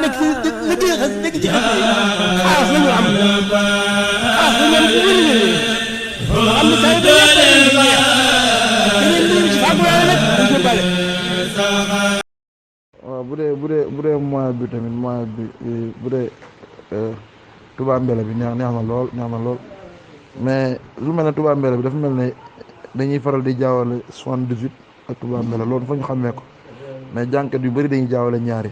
nekk ci liggéey xas nekk ci xas yi xaas la ñu am xaas la ñu am ci wér am na saa yu bëri da ngeen dund ci fàggu yàlla nag dañ ko bale. waaw bu dee moyen bi tamit moyen bi bu dee Touba Mbella bi neex na lool mais lu mel ne Touba Mbella bi dafa mel ne dañuy faral di jaawale 78 ak Touba Mbella loolu fa ñu xamee ko mais jànkat yu bëri dañuy jaawale ñaari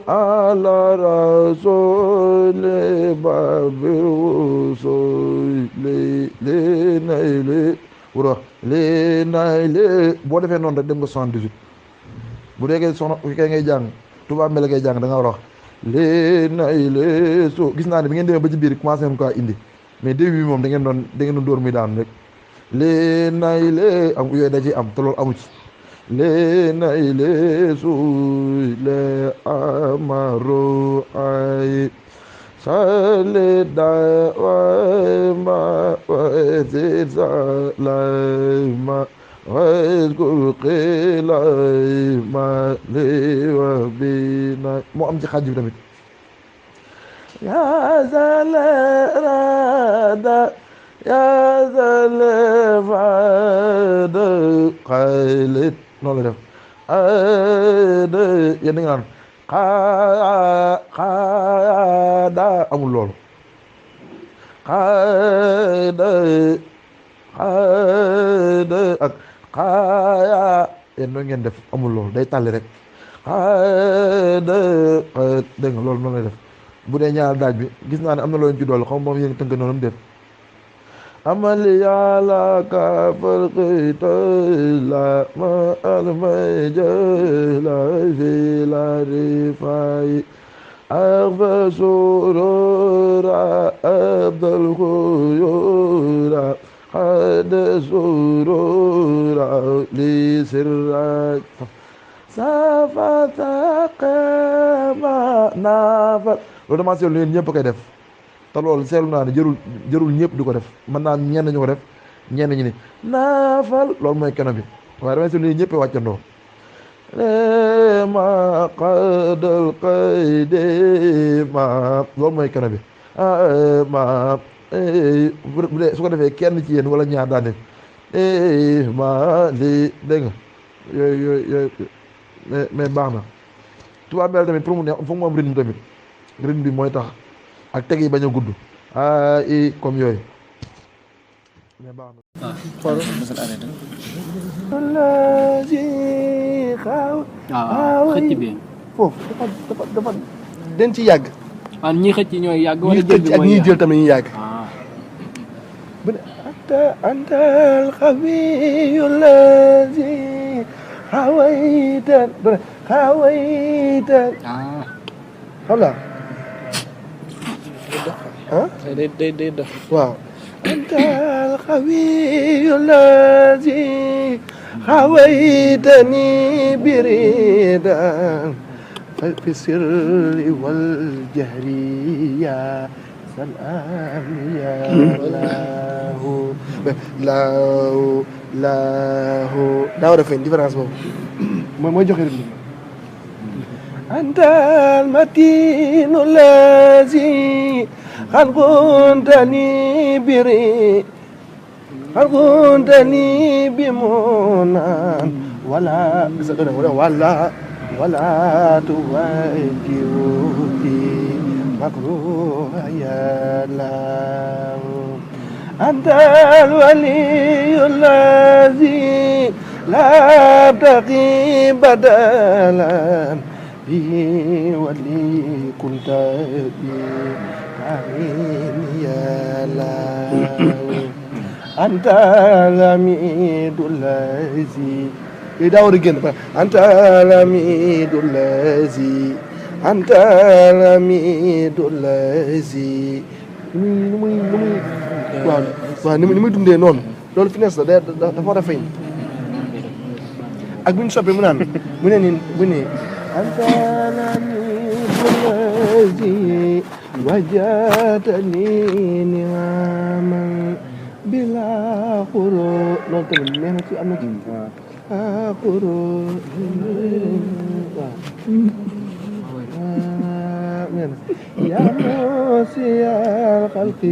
ala rasuli babir wusoy li nay li wuro li nay li boo defee noonu rek dem nga 78 bu dee soxna kay ngay jàng Touba Mbella ngay jàng da nga war a wax lée nay lée so gis naa ne bi ngeen demee ba ci biir commencé ngeen ko indi mais début bi moom da ngeen doon dóor muy daanu rek lée nay lée am yooyu da ci am te loolu amu ci lée nay lée suy le amaro ay sale da way ma way si salay ma way kul qilay ma li wa bi na moo am ci xaaj bi tamit ya zale rada ya zale fada xaylit noonu la def ada yéen da nga naan xaada amul loolu xaada ak xaaya yéen noonu ngeen def amul loolu day tàlli rek xaada dégg nga loolu noonu lay def bu dee ñaar daaj bi gis naa ne am na loolu ci dool xaw moom yéen tënk noonu mu def amali yàlla ka farqita la ma almay jëla fi la rifay arfa surura abdal xuyura xad surura li sirrak safataqama nafat loolu dama seetlu leen ñëpp koy def te loolu seetlu naa ne jërul ñëpp di ko def mën naa ñenn ñu ko def ñenn ñi ni naafal loolu mooy keno bi waaye damay seetlu leen ñëpp wàccandoo ma qadal qaydi ma loolu mooy keno bi ma bu dee su ko defee kenn ci yéen wala ñaar daan def ma lii dégg nga yooyu mais baax na Touba Mbella tamit pour mu neex foog mu am rythme tamit rythme bi mooy tax ak teg yi bañ a gudd i comme yooyu mais baax na xool xëcc bi foofu dafa den ci yàgg ñi xëcc ñooy yàgg wala ñi xëcc ak ñi jël tamit ñu yàgg bu ne anta alxawiyu lazi xawayta xam la day dox waaw anta alxawiyu lazi xawaytani biridan في السر والجهر يا سلام يا الله لا daa war a feeñ différence boobu mooy joxe rythme أنت المتين الذي قد كنتني بمنى ولا توجهني مكروه يا الله أنت الولي الذي لا أبتغي بدلا به ولي كنت بي آمين يا الله أنت الحميد الذي daa war a génn anta lamidu lazi anta lamidu lazi ni muy waaw ni muy dundee noonu loolu finesse la dafa war a feeñ ak bu ñu soppee mu naan mu ne ni bu ne anta lamidu lazi wajatani niaman bila xuro loolu tamit nee na ci am na ci يا موسي الخلق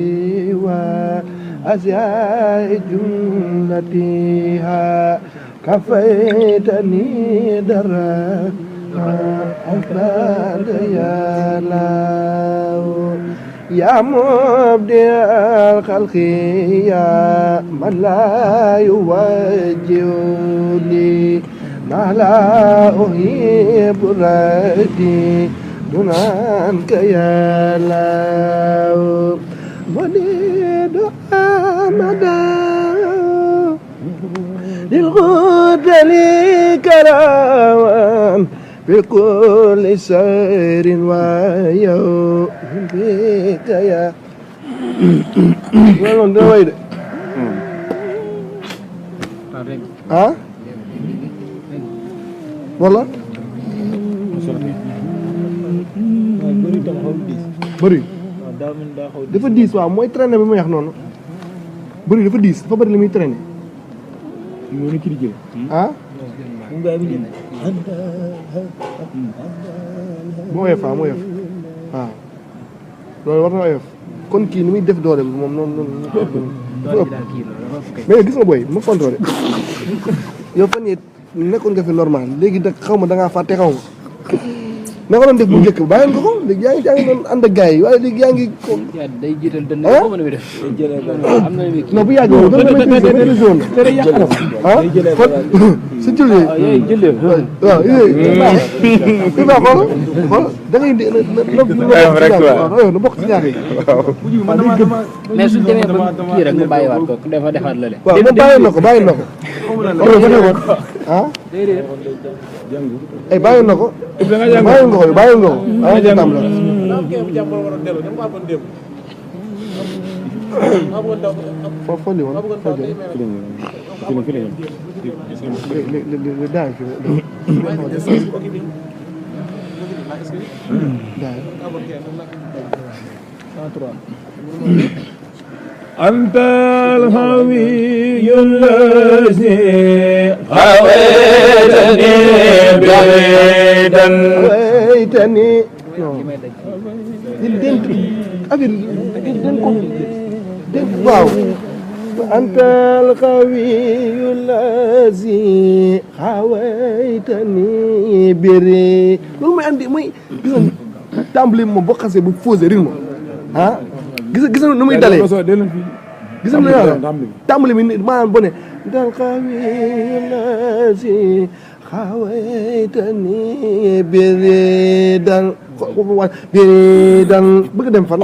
وأزياء جملتها كفيتني درك أفاد يا الله يا مبدع الخلق يا من لا يوجهني ما لا أحب ردي دونك يا الله مريد أمدا للغد لكرام بكل سير ويوم بك يا والله ده وين ها والله bëri dafa diis waaw mooy traîner bi ma wax noonu bëri dafa diis dafa bëri li muy traîner ah mu oyof mu oyof waaw loolu war na oyof kon kii ni muy def doole bi moom noonu dafa ëpp mais gis nga booy ma contrôlé yow fan yii nekkoon nga fi normal léegi da xaw ma da ngaa fàtte xaw ma na ko doon def bu njëkk bàyyi nga ko léegi yaa ngi doon ànd ak gars yi waaye léegi yaa ngi ko day jiital dënn ko mën a def am na mi non bu yàgg moom dama maîtriser zone ah kon sa julli waaw xool da ngay na bokk ci ñaar yi mais suñ demee ba kii rek nga bàyyiwaat ko dafa defaat la le waaw moom bàyyi na ko ah ay bàyyi na ko bàyyi nga ko ah tam la foofu li woon daal أنت الهوي الذي هويتني بعيدا هويتني waaw أنت القوي الذي هويتني بري loolu mooy andi mooy tàmbali moom boo xasee bu fausé rythme ah gis na nu muy dalee gis na yàlla tàmbali mi maanaam boo ne dal qawi lazi xawaytani biri dal bëgg dem fan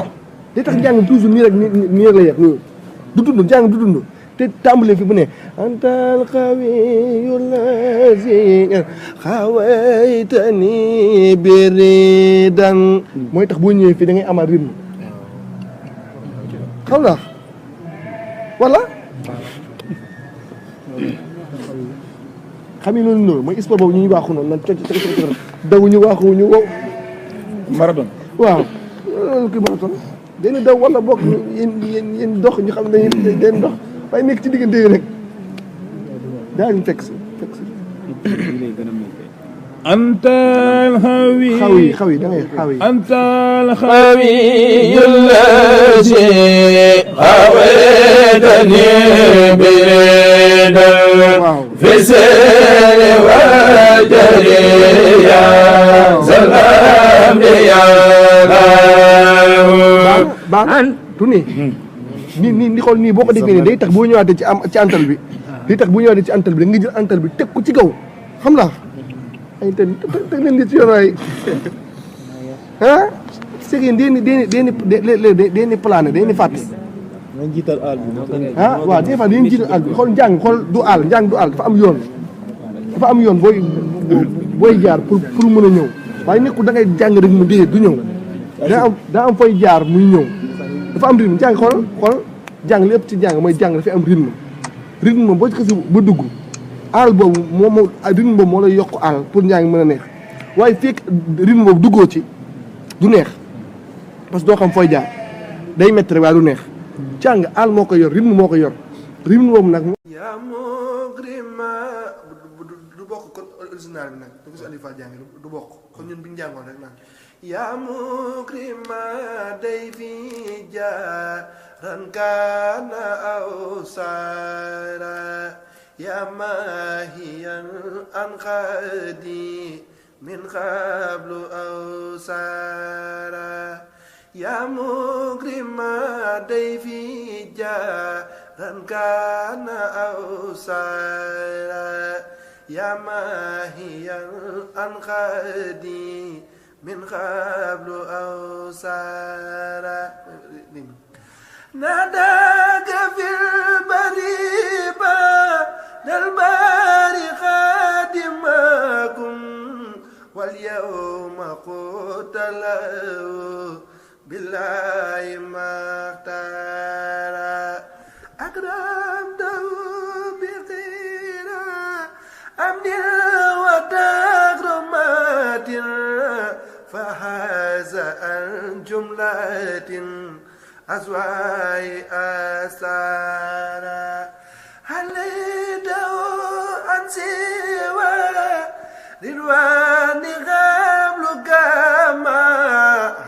li tax njàng toujours nii rek nii rek la yegg nii du dund njàng du dund te tàmbali fi bu ne antal qawi lazi xawaytani biri dal mooy tax boo ñëwee fii da ngay amaat rythme xam nga wala xam nga loolu mooy sport boobu ñu waaxu noonu nan daw ñu waaxu ñu wow marathon waaw loolu kii marathon dañu daw wala bokk yéen dox ñu xam ne dañu dox waaye nekk ci diggante yi rek daal ñu fekk si أنت الهوي خوي ده خوي أنت الهوي الذي هويتني بريدا في سر وجري يا سلام يا baan tuni ni xool nii boo ko déggee nii day tax boo ñëwaatee ci antal bi day tax boo ñëwaatee ci antal bi da nga jël antal bi teg ko ci kaw xam la ay te leen di ci yoroy ah c'est que deni plané deni fàtte nga jiital àll bi ah waaw des fois dañuy jiital àll bi xool njàng xool du àll njàng du àll dafa am yoon booy jaar pour mën a ñëw waaye nekkul da ngay jàng rek mu dee du ñëw daa am fooy jaar muy ñëw dafa am rythme jàng xool jàng lépp ci jàng mooy jàng dafa am rythme moom boo ci xasi ba dugg àll boobu rythme boobu moo lay yokk àll pour njàng mën a neex waaye fekk rythme boobu duggoo ci du neex parce que doo xam fooy jaar day métti rek waaye du neex jàng àll moo ko yor rythme moo ko yor rythme boobu nag yaa mugrima bokk kon original bi nag du ko si Aliou Fall jàngi du bokk kon ñun bi ñu jàngoon rek naan yaa mukrima day fi jaaran kaana aw saara yaa maahiyan an xaadi min qablu aw saara yaa mukrima day fi jaaran kaana aw saara yaa maahiyan an xaadi min qablu aw saara naadaaka fil bariba dal bari xaadimakum wal yawma qutalaw billahi maxtaara akramtahu bi xira amnil wa takrumatin fa haza an jumlatin aswaay asara halaytahu an siwa ridwani qablu kama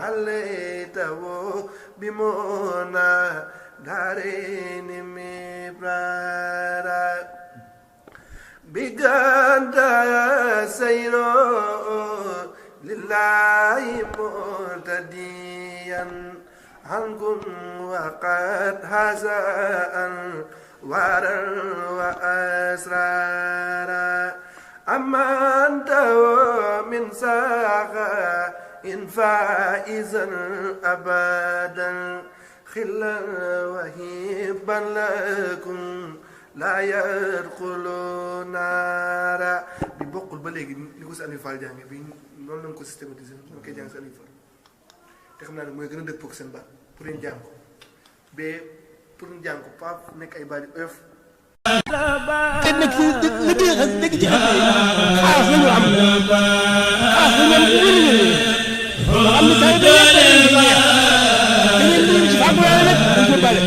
halaytahu bimuna darini mibrara biganda sayro lillahi murtadiyan عنكم وقد هزاء ورا وأسرارا أما أنت من ساغا إن فائزا أبدا خلا وهبا لكم لا يدخل نارا bi bokkul ba léegi ni ko si Aliou Fall jànge bi noonu lañ ko systématiser ñu koy jàng si Aliou Fall te xam naa ne mooy gën a dëppoo ak seen baat pour ñu jàng ko ba pour ñu jàng ko pas nekk ay baat yu oyof. te nekk ci li dégg ci xale yi xaas la ñu am xaas la ñu am ci biir xam ne tey da ngeen di ci fàggu nag dañ ko bale